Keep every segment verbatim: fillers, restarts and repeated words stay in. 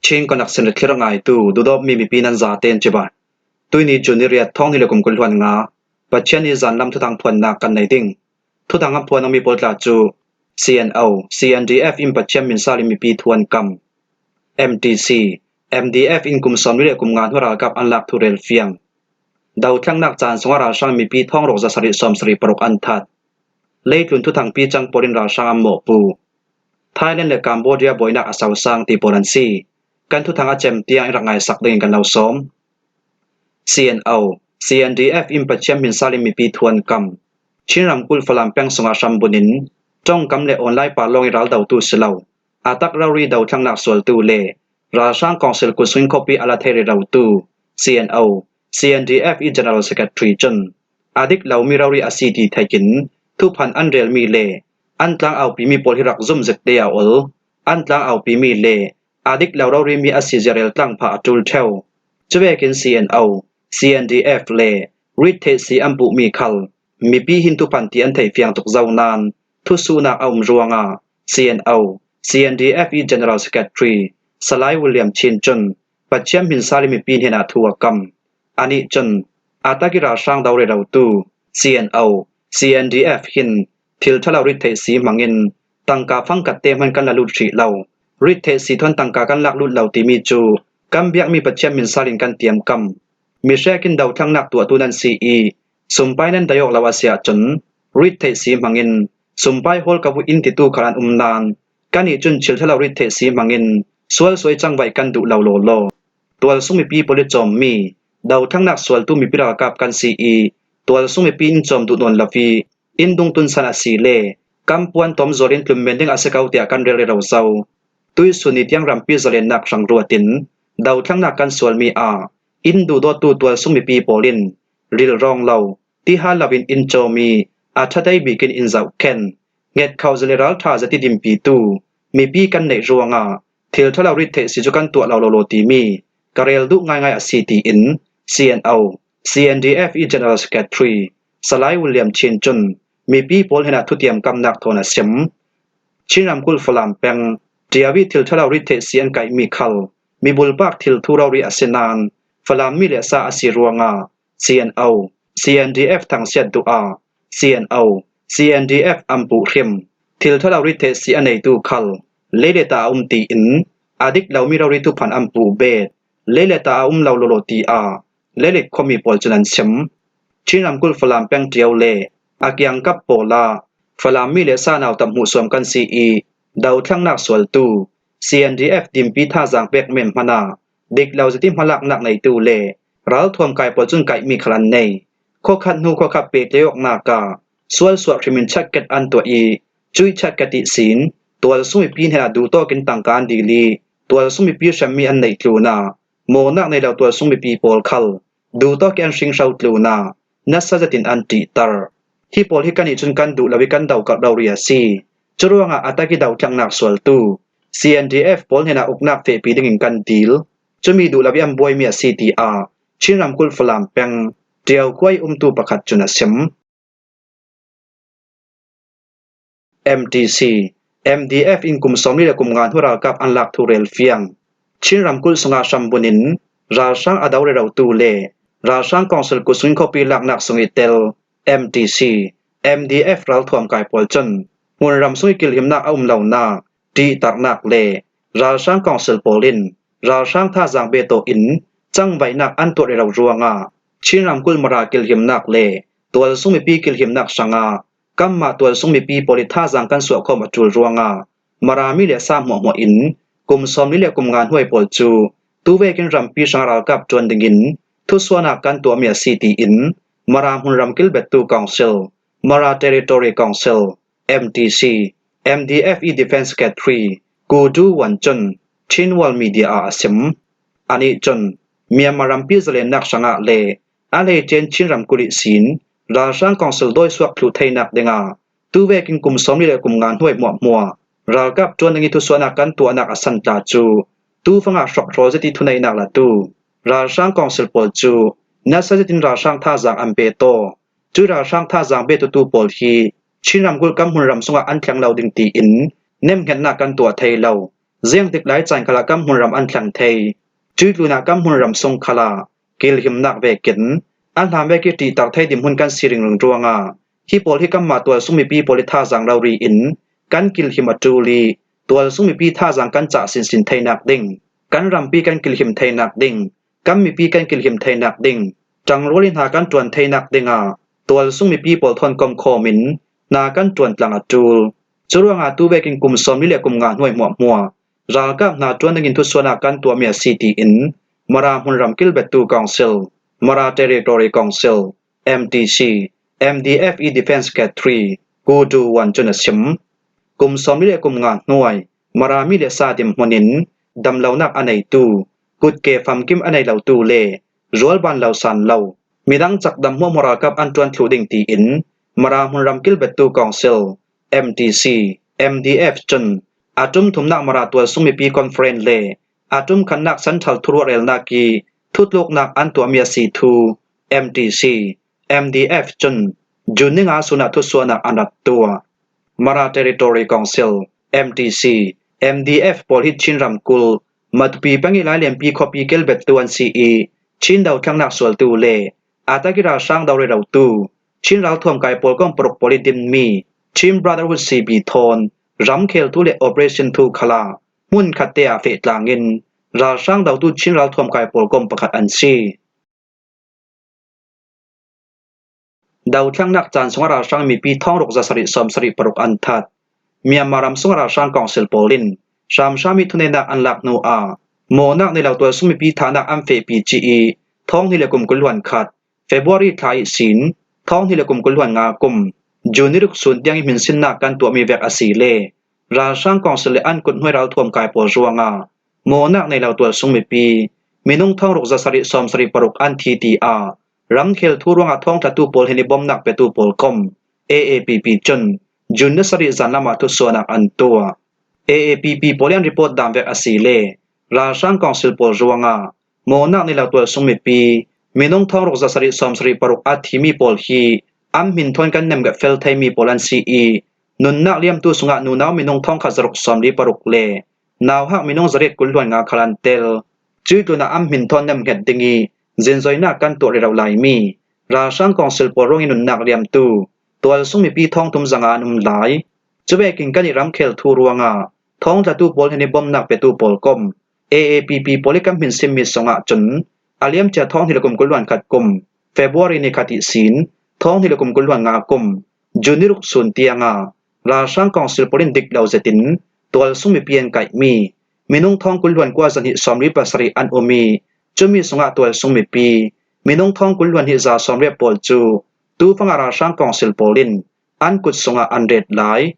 Chin Connection le thlir ngaitu, duhdawtmi mipi nan zaten cibai. Tuini June ni riat, thawng hnih le kum kul hluan nga, Pathian ni zanlam thuthang phuannak kan nei ding. Thuthang a phuan mi pawl tla cu C N O, C N D F in Pathian min salin mipi thu an kam. M T C, M D F in kum sawmli le kum nga hnu ralkap an lak thu rel fiang. Dothlengnak caan sungah ralhrang mipi thawng ruk za sarih sawm sarih paruk an that. Leitlun thuthangpi cang pawl in ralhrang an mawhpu. Thailand le Cambodia buainak a sausang ti pawl an si. Kan thuthang a cem tiang in rak ngaisak dingin kan lo sawm. C N O, C N D F in Pathian min salin mipi thu an kam. Chin ramkulh Falam peng sungah hram bunin ṭongkam le online par lawng i ral dotu si lo, a tak rori dothlengnak sualtu le ralhrang kawngsil kut sungin khuapi a la thei rerotu C N O, C N D F i General Secretary cun a dik lomi rori a si ti theiin thuphan an relmi le an tlang aupimi pawl hi rak zum zikte a ol, an tlang aupimi le a dik lo rorimi a si zia rel tlang phah a ṭul ṭheu. Cuvekin C N O, C N D F le rit theih si an puhmi khal mipi hin thuphan ti an thei fiang tuk zo nain thusuhnak a um ruangah C N O, C N D F i General Secretary Salai William Chin cun Pathian min salin mipi hnenah thu a kam. Anih cun a tak i ralhrang do rerotu C N O, C N D F hin thil ṭha lo rit theih si hmangin tangka fangkatte hman kan la lut hrih lo, rit theih si thawn tangka kan lak lut lo timi cu kan biakmi Pathian min salin kan tiamkam. Mi hrekin dothlengnak tuahtu nan si i sumpai nan dai awk lo a si ahcun rit theih si hmangin sumpai hawl ka vuh in titu khal an um nain kannih cun thil ṭha lo rit theih si hmangin sual suai cangvaih kan duh lo lawlaw. Tualsung mipi pawl i cawmmi dothlengnak sualtu mipi ralkap kan si i tualsung mipi in cawm duh nawn lo i in dungtun san a si le kan puan tawm zualin tlunmen ding a si ko tiah kan rel rero zo. Tuihsun ni tiang rampi zalennak hrang ruatin dothlengnak kan sualmi ah in duhdawttu tualsung mipi pawl in rilrawng lo, tihal loin in cawm i a ṭhatei bikin in zohkhen. Ngetkhoh zet le ralṭha zet i dinpitu mipi kan neih ruangah thil ṭha lo rit theih si cu kan tuah lo lawlaw timi ka rel duh ngaingai a si, tiin C N O, C N D F i General Secretary Salai William Chin cun mipi pawl hnenah thutiamkamnak thawn a sim. Chin ramkulh Falam peng Ṭiau i thil ṭha lo rit theih si an kaihmi khal mibulpak thil thu rori a si nain Falam mi le sa a si ruangah C N O, C N D F thangsiat duh ah C N O, C N D F an puh hrim. Thil ṭha lo rit theih si a neitu khal lei le ta a um tiin a dik lomi rori thuphan an puh bet. Lei le ta a um lo lawlaw tiah Leilik khuami pawl cun an sim. Chin ramkulh Falam peng Ṭiau le a kiangkap pawl ah Falam mi le sa nautat hmuhsuam kan si i dothlengnak sualtu C N D F dinpi thazaang pek men hmanah dik lo zet i hmalaknak neitu le ralthuam kai pawl cun kaihmi khal an nei. Khuakhat hnu khuakhat pehtlai awknak ah sualsuah hrimin chatket an tuah i cuih chatket ihsin tualsung mipi hnenah duhtawkin tangka an dil i tualsung mipi hremmi an neih tlunah mawhnak nei lo tualsung mipi pawl khal duhtawk i an hring hro tlunah nasa zetin an ṭihter. Hi pawl hi kannih cun kan duh lo i kan dokalh rori a si. Curuangah a tak i dothlengnak sualtu C N D F pawl hnenah uknak fehpi dingin kan dil. Cumi duh lo i an buaimi a si, tiah Chin ramkulh Falam peng Ṭiau khua i umtu pakhat cun a sim. M T C, M D F in kum sawmli le kum nga hnu ralkap an lak thu rel fiang. Chin ramkulh sungah hram bunin ralhrang a do rerotu le ralhrang kawngsil kut sungin khuapi laknak sung i tel M T C, M D F ralthuam kai pawl cun hmunram sung i kilhimnak a um lonak, ṭihtarnak le ralhrang kawngsil pawl in ralhrang thazaang bet aw in cangvaihnak an tuah rero ruangah Chin ramkulh Mara kilhimnak le tualsung mipi kilhimnak hrangah kanmah tualsung mipi pawl i thazaang kan suahkhawm a ṭul ruangah Mara mi le sa hmuahhmuah in kum sawmli le kum nga hnuai pawl cu tuvekin rampi hrangah ralkap ṭuan dingin thusuahnak kan tuahmi a si, tiin Mara hmunram kilbettu kawngsil, Mara Territory Council, M T C, M D F i Defence Secretary Gu Du Wan cun Chin World Media ah a sim. Anih cun Myanmar rampi zalennak hrangah le a hleiṭian Chin ramkulh ihsin ralhrang kawngsil dawisuak thluh theinak dingah tuvekin kum sawmli le kum nga hnuai hmuahhmuah ralkap ṭuan ding i thusuahnak kan tuahnak a san tla cu tufangah hrawkhawl zet i thuneihnak latu ralhrang kawngsil pawl cu nasa zetin ralhrang thazaang an bet aw. Cuih ralhrang thazaang bet awtu pawl hi Chin ramkulh kan hmunram sungah an thleng lo ding tiin nemhngetnak kan tuah thei lo. Ziangtik lai caan khalah kan hmunram an thleng thei. Cuih tlunah kan hmunram sung khalah kilhimnak vekin a hlam vek ih ṭihtak thei dinhmun kan si ringring ruangah hih pawl hi kanmah tualsung mipi pawl ih thazaang rori in kan kilhim a ṭul ih tualsung mipi thazaang kan cah sinsin theinak ding, kan rampi kan kilhim theinak ding, kan mipi kan kilhim theinak ding, ṭangrual ih hna kan ṭuan theinak dingah tualsung mipi pawl thawn komkhawm in hna kan ṭuan tlang a ṭul. Curuangah tu vekin kum sawmli le kum nga hnuai hmuahhmuah ralkap hna ṭuan dingin thusuahnak kan tuahmi a si, tiin Mara Hmunram Kilbettu Council, Mara Territory Council, M T C, M D F ih Defence Secretary Gu Du Wan cun a sim. Kum sawmli le kum nga hnuai Mara mi le sa dinhmun in damlonak a neitu, kutke famkim a nei lotu le rualban lo san lo, midang cakdam hmuahhmuah ralkap an ṭuan thluh ding, tiin Mara Hmunram Kilbettu Council, M T C, M D F cun a ṭum thumnak Mara tualsung mipi conference le a ṭum khatnak central thuruahrelnak ih thutluknak an tuahmi a si thu M T C, M D F cun June ni nga sunah thusuahnak an rak tuah. Mara Territory Council, M T C, M D F pawl hi Chin ramkulh Matupi peng ih Lailianpi khuapi Kilbettu an si ih Chin dothlengnak sualtu le a tak ih ralhrang do rerotu Chin ralthuam kai pawl kong paruk pawl ih dinmi Chin Brotherhood C B thawn ramkhel thu le operation thu khalah hmunkhat te ah feh tlangin ralhrang dotu Chin ralthuam kai pawl kong pakhat an si. Dothlengnak caan sungah ralhrang mipi thawng ruk za sarih sawm sarih paruk an that. Myanmar ram sungah ralhrang council pawl in hramhram ih thuneihnak an lak hnu ah mawhnak nei lo tualsung mipi thahnak an fehpi cih ih thawng hnih le kum kul hluan khat February thla ihsin thawng hnih le kum kul hluan nga kum June ni ruk sun tiang ih hminsinnak kan tuahmi vek a si le ralhrang council le an kut hnuai ralthuam kai pawl ruangah mawhnak nei lo tualsung mipi minung thawng ruk za sarih sawm sarih paruk an thi, tiah ramkhel thu ruangah thawngthlatu pawl hnen ih bomnak petu pawl kom A A P P cun June ni sarih zanlam ah thusuahnak an tuah. A A P P pawl ih an report dan vek a si le ralhrang council pawl ruangah mawhnak nei lo tualsung mipi minung thawng ruk za sarih sawm sarih paruk a thimi pawl hi an hmin thawn kan nemnget fel theimi pawl an si ih nunnak liamtu sungah nunau minung thawng khat za ruk sawmli paruk le nauhak minung za riat kul hluan nga khal an tel. Cuih tlunah an hmin thawn nemnget ding ih zinzoinak kan tuah rero laimi ralhrang council pawl ruangih nunnak liamtu tualsung mipi thawng thum zanga an um lai. Cuvekin kan ih ramkhel thu ruangah thawngthlatu pawl hnen ih bomnak petu pawl kom A A P P pawl ih kan hminsinmi sungah cun a liamcia thawng hnih le kum kul hluan khat kum February ni khat ihsin thawng hnih le kum kul hluan nga kum June ni ruk sun tiangah ralhrang council pawl in dik lo zetin tualsung mipi an kaihmi minung thawng kul hluan kua za hnih sawmli pasarih an um ih cumi sungah tualsung mipi minung thawng kul hluan hnih za sawmriat pawl cu tufangah ralhrang council pawl in an kut sungah an ret lai.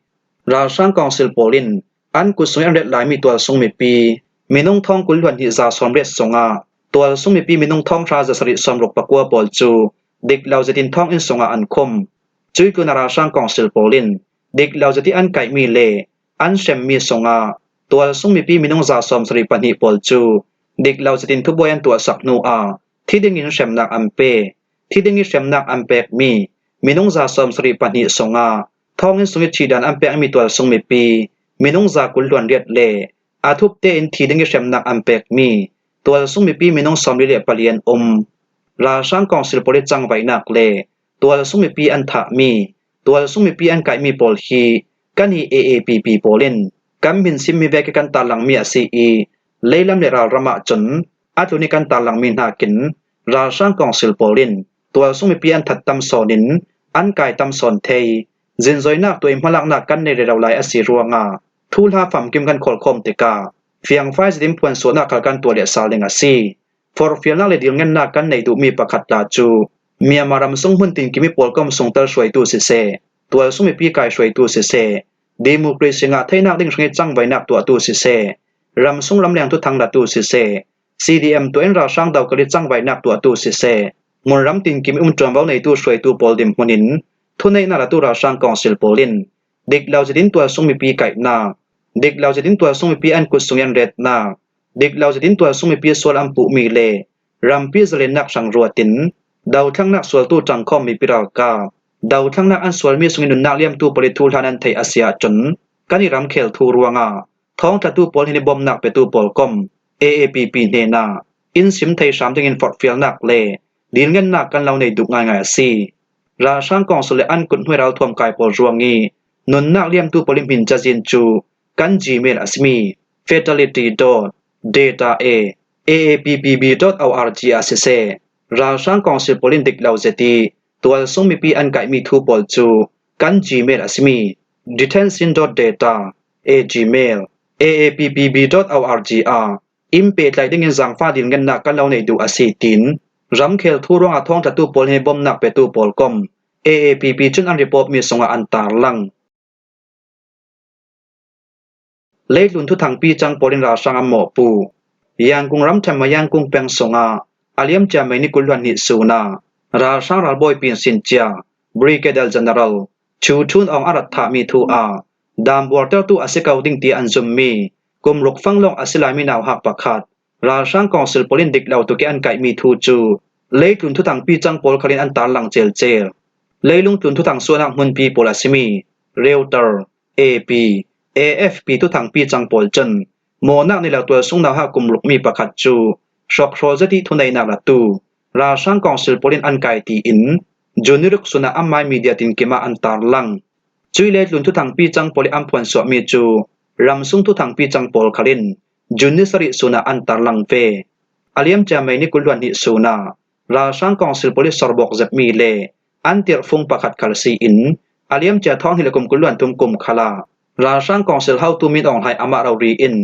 Ralhrang council pawl in an kut sungih an ret laimi tualsung mipi minung thawng kul hluan hnih za sawmriat sungah tualsung mipi minung thawng hra za sarih sawmruk pakua pawl cu dik lo zetin thawnginn sungah an khum. Cuih tlunah ralhrang council pawl in dik lo zetih an kaihmi le an hremmi sungah tualsung mipi minung za sawm sarih pahnih pawl cu dik lo zetin thubuai an tuahsak hnu ah thi dingin hremnak an pe. Thi dingih hremnak an pekmi minung za sawm sarih pahnih sungah thawnginn sungih ṭhihdan an pekmi tualsung mipi minung za kul hluan riat le a thupte in thi dingih hremnak an pekmi tualsung mipi minung sawmli le pali an um. Ralhrang council pawl ih cangvaihnak le tualsung mipi an thahmi tualsung mipi an kaihmi pawl hi kan ih A A P P pawl in kan hminsinmi vek ih kan tarlangmi a si ih leilam le ralram ahcun a tlun ih kan tarlangmi hnakin ralhrang council pawl in tualsung mipi an that tam sawn in an kai tam sawn thei. Zinzoinak tuah ih hmalaknak kan nei rero lai a si ruangah thuhla famkim kan khawlkhawm tikah fiangfai zetin phuansuahnak khal kan tuah leh sal ding a si. Forhfialnak le dilngennak kan neih duhmi pakhat tla cu Myanmar ram sung hmun tinkim ih pawlkom sungtel hruaitu siseh, tualsung mipi kai hruaitu siseh, democracy ngah theihnak ding hrangih cangvaihnak tuahtu siseh, ram sung ramleng thuthang latu siseh, C D M tuah in ralhrang dokal ih cangvaihnak tuahtu siseh, hmunram tinkim ih um ṭuanvo neitu hruaitu pawl dinhmun in thuneihnak latu ralhrang council pawl in dik lo zetin tualsung mipi kaihnak, dik lo zetin tualsung mipi an kut sungih an retnak, dik lo zetin tualsung mipi sual an puhmi le rampi zalennak hrang ruatin dothlengnak sualtu ṭangkhawm mipi ralkap dothlengnak an sualmi sungih nunnak liamtu pawl ih thuhla nan theih a si ahcun kan ih ramkhel thu ruangah thawngthlatu pawl hin i bawmnak petu pawl kom A A P P hnenah in sim thei hram dingin forhfialnak le dilngennak kan lo nei duh ngaingai a si. Ralhrang kawngsil le an kut hnuai ralthuam kai pawl ruang i nunnak liamtu pawl i hmin cazin cu kan Gmail a simi fatality dot data a A A P P B dot O R G ah siseh, ralhrang kawngsil pawl in dik lo zet i tualsung mipi an kaihmi thu pawl cu kan Gmail a simi detention dot data a gmail A A P P B dot O R G ah in pehtlaih dingin zangfah dilngennak kan lo nei duh a si, tiin ramkhel thu ruangah thawngthlatu pawl hi bawmnak petu pawl kom A A P P cun an report mi sungah an tarlang. Leitlun thuthangpi cang pawl in ralhrang an mawhpuh. Yangon ramṭhen Mayangkung peng sungah a liamcia May ni kul hluan hnih sun ah ralhrang ralbawipi in sincia Brigadier General Chu Thun Aung a rat thahmi thu ah dam buartertu a si ko ding ti an zummi kum ruk fanglawng a si laimi nauhak pakhat ralhrang kawngsil pawl in dik lo tuk i an kaihmi thu cu leitlun thuthangpi cang pawl khal in an tarlang celcel. Leilung tlun thuthang suahnak hmunpi pawl a simi Reuters, A P, A F P thuthangpi cang pawl cun mawhnak nei lo tualsung nauhak kum rukmi pakhat cu hrawkhrawl zet i thuneihnak latu ralhrang kawngsil pawl in an kai tiin June ni ruk sun ah amai media tinkim ah an tarlang. Cuih leitlun thuthangpi cang pawl i an phuansuahmi cu ramsung thuthangpi cang pawl khal in June ni sarih sun ah an tarlang ve. A liamcia May ni kul hluan hnih sun ah ralhrang kawngsil pawl i sorbawk zetmi le an tirhfung pakhat khal si in a liamcia thawng hnih le kum kul hluan thum kum khal ah ralhrang kawngsil hotu Min Aung Hlaing amah rori in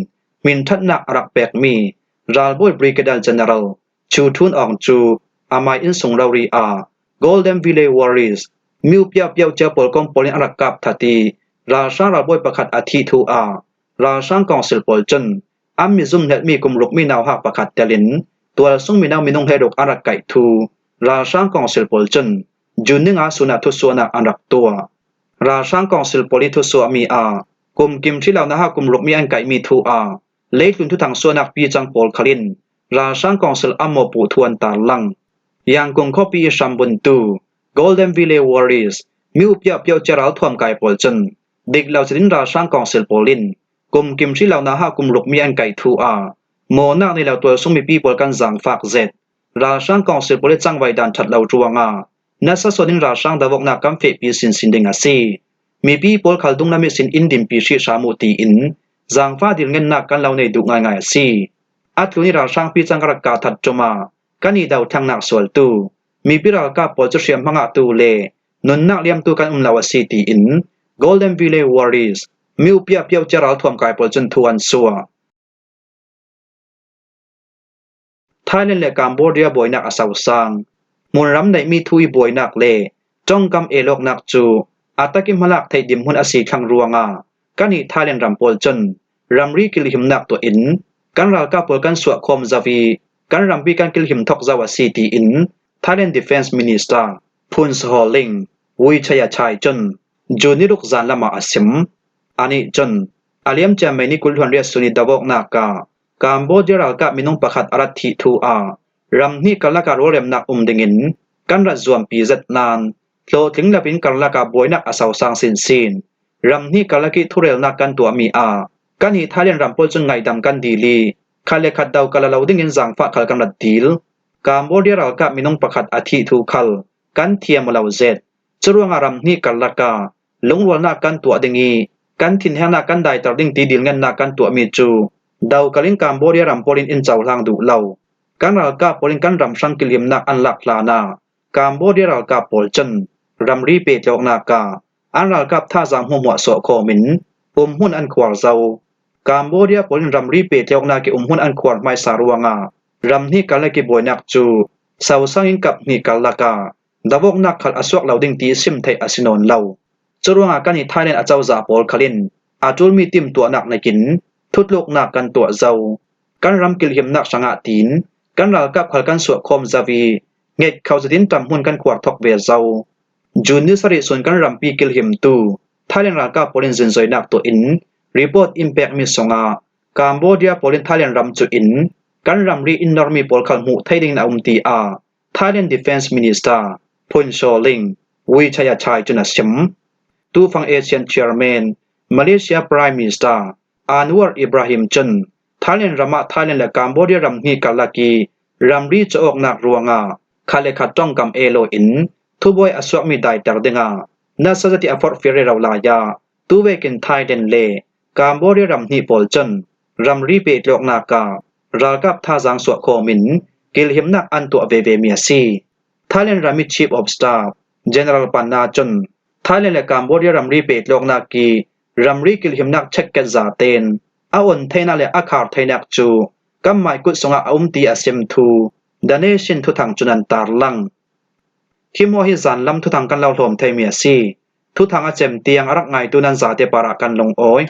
hminṭhatnak a rak pekmi ralbawi Brigadier General Chu Thun Aung cu amai innsung rori ah Golden Valley Warriors, mi upiak piaucia pawl kom pawl in a rak kap that i ralhrang ralbawi pakhat a thih thu ah ralhrang kawngsil pawl cun an mizum hnelhmi kum rukmi nauhak pakhat telin tualsung mino minung hleiruk an rak kaih thu ralhrang kawngsil pawl cun June ni nga sun ah thusuahnak an rak tuah. Ralhrang kawngsil pawl i thusuahmi ah kum kim hrih lo nauhak kum rukmi an kaihmi thu ah leitlun thuthang suahnak picang pawl khal in ralhrang kawngsil an mawhpuh thu an tarlang. Yangon khuapi i hrambuntu Golden Valley Warriors, mi upiak piaucia ralthuam kai pawl cun dik lo zetin ralhrang kawngsil pawl in kum kim hrih lo nauhak kum rukmi an kaih thu ah mawhnak nei lo tualsung mipi pawl kan zangfak zet. Ralhrang kawngsil pawl i cangvai dan ṭhat lo ruangah nasa suanin ralhrang davawknak kan fehpi sinsin ding a si. Mipi pawl khal dunglam ihsin in dinpi hrih hram uh tiin zangfah dilngennak kan lo nei duh ngaingai a si. A tlun i ralhrang picang ka rak kah that ṭum ah kan i dothlennak sualtu mipi ralkap pawl cu hriamhma ngahtu le nunnak liamtu kan um lo a si tiin Golden Valley Warriors, mi upiak piaucia ralthuam kai pawl cun thu an suah. Thailand le Cambodia buainak a sosang. Hmunram neihmi thu i buainak le ṭongkam elawknak cu a tak i hmalak theih dinhmun a si thlang ruangah kan i Thailand ram pawl cun ramri kilhimnak tuah in kan ralkap pawl kan suahkhawm zo i kan rampi kan kilhim thok zo a si tiin Thailand Defence Minister Phun Sawhawlin Wichay Achai cun June ni ruk zan lamah a sim. Anih cun a liamcia May ni kul hluan riat sun i davawknak ah Cambodia ralkap minung pakhat a rat thih thu ah ram hnih karlak ah rualremnak um dingin kan rat zuampi zet nain hlawhtling lo in karlak ah buainak a sosang sinsin. Ram hnih karlak i thurelnak kan tuahmi ah kan i Thailand ram pawl cun ngaihdam kan dil i khat le khat do kal lo dingin zangfah khal kan rat dil. Cambodia ralkap minung pakhat a thih thu khal kan thiam aw lo zet. Curuangah ram hnih karlak ah lungrualnak kan tuah ding i kan thinhengnak kan daiter ding ti dilngennak kan tuahmi cu do kal in Cambodia ram pawl in in cohlang duh lo. Kan ralkap pawl in kan ram hrang kilhimnak an lak hlan ah Cambodia ralkap pawl cun ramri pehtlaihawknak ah an ralkap thazaang hmuahhmuah suahkhawm in umhmun an khuar zo. Cambodia pawl in ramri pehtlaihawknak i umhmun an khuar hmaisa ruangah ram hnih karlak i buainak cu sosang in kap hnih karlak ah davawknak khal a suak lo ding ti sim theih a si nawn lo. Curuangah kan i Thailand acozah pawl khal in a ṭulmi timtuahnak nakin thutluknak kan tuah zo. Kan ram kilhimnak hrangah tiin kan ralkap khal kan suahkhawm zo i nget kho zetin ṭamhmun kan khuar thok ve zo. June ni sarih sun kan rampi kilhimtu Thailand ralkap pawl in zinzoinak tuah in report in pekmi sungah Cambodia pawl in Thailand ram cuh in kan ramri in normi pawl khal hmuh thei dingin a um, tiah Thailand Defence Minister Phun Sawlin Wichay Achai cun a sim. Tufang ASEAN Chairman, Malaysia Prime Minister Anwar Ibrahim cun Thailand ramah Thailand le Cambodia ram hnih karlak ih ramri cawknak ruangah khat le khat ṭongkam ei lo in thubuai a suakmi daiter dingah nasa zet ih a forhfial rero lai ah tuvekin Thailand le Cambodia ram hnih pawl cun ramri pehtlawknak ah ralkap thazaang suahkhawm in kilhimnak an tuah vevemi a si. Thailand ram ih Chief of Staff General Panna cun Thailand le Cambodia ramri pehtlawknak ih ramri kilhimnak check-in zatein a on theinak le a khar theinak cu kanmah ih kut sungah a um ti a sim thu The Nation thuthang cun an tarlang. Hi maw hi zanlam thuthang kan lo hlawm theimi a si. Thuthang a cem tiang a rak ngaitu nan zate parah kan lungawi.